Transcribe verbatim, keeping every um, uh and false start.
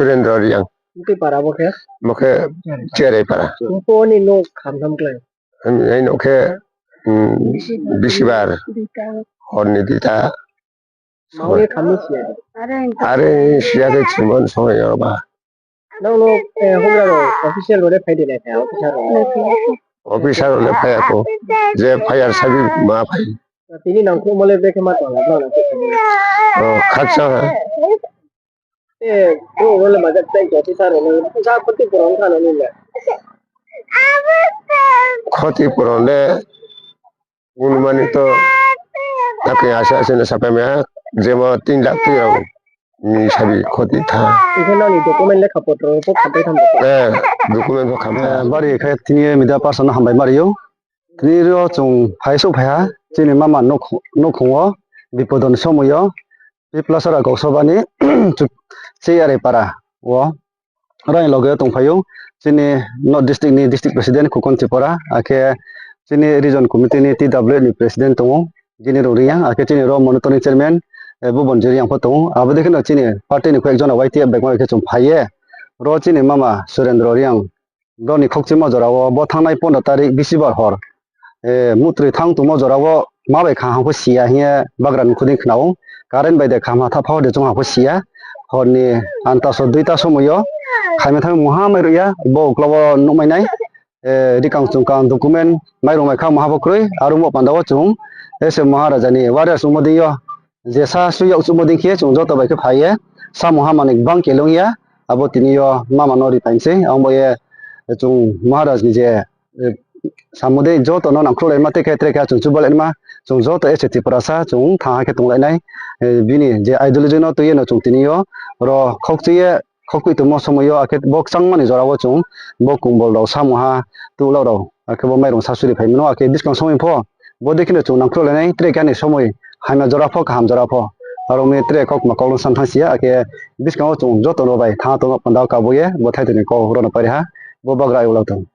Surendra Riang. Tei para bo khe? Bo khe Cherai para. Bo ni no kham tham klai. Ani, ani no khe, mm, bisibar horni dita. Mao ye khamni siya. Are siya khe chimon songwi yorba. Nang no, eh, hubra ro official ro le phai de le kha officer ro. Officer ro le phai ako. Je phai ar sabi ma phai. Tini nang khu mole be khe ma tong la nang. Oh, khaksa ha. Eh, bro, ro le ma jak tai officer ro le. Sa khoti puron kha no ni le. Khoti puron le. Unmani to ake asa asa na sapai maya jema tin lakh twi rok ni sabi khoti tha. Iko nang ni document lekha potro po khampai tham. Eh, document po khampai. Eh, bari khe tini media person no hambai mario. Tini ro chung phai su phaiha chini mama nok nok khungo bipodon somoyo. Piplasara Goksobani Cheyari para o raini loge tongphaio chini North District ni District President Khukon Tripura, akhe chini Region Committee ni T W ni President tongo, Gini Rongriya, akhe chini ro Monitoring Chairman, eh, Bubon Jiri ang pho tongo. Abo dikhe no chini party ni koi ekjon Y T F bai khe chung phaiye, ro chini mama Surendra Riang, Broni khokchimo jorao bo thangnai pondro tarik bisibar hor, eh, mutrwi thang tongmo jorao ma bai kha hangkhe siya hiye bagrani khuding khnao. Current bai de khama tha phao de chwng hangkhe siya. Horni antaso duita somoyo khaima thang muha mai rwya bo uklobo nukmai nai. Eh, rikang chwngkang document mairung mai kha muha bo kwrwi aro mo pandao chwng ese Maharajani warriors wngmo dingyo. Jesa swi yok chukmo ding khe chwng joto bai khe phai ye samung hamani bang kelong ya, abo tini yo mama no ri phain se, ang bo ye chwng Maharaj ni je, eh, samo de joto no nangkhlai ma, tei khe tre khe chwng chuba lai ma, chwng joto S C Tiprasa chwng tha khe tong lai nai, eh, bini je ideology no twi ye no chwng tini yo ro khok chi ye khokwi tongmo somoio, akhe bo kwchangmani jorao chwng bo kumbol rok, samoha, tuklok rok, akhe bo mairung sasuri phai mano, akhe bwskang somoi pho bo de kheno chwng nangkhlok lainai, tre khe ani somoi hamya jora pho, kaham jora pho. Aro wngwi tre kokma kokno san thang sia, akhe bwskango chwng jotono bai tha tongo panda o kabo ye bo thaithani kok rwno pariha, bo bagra ayuk lak thang.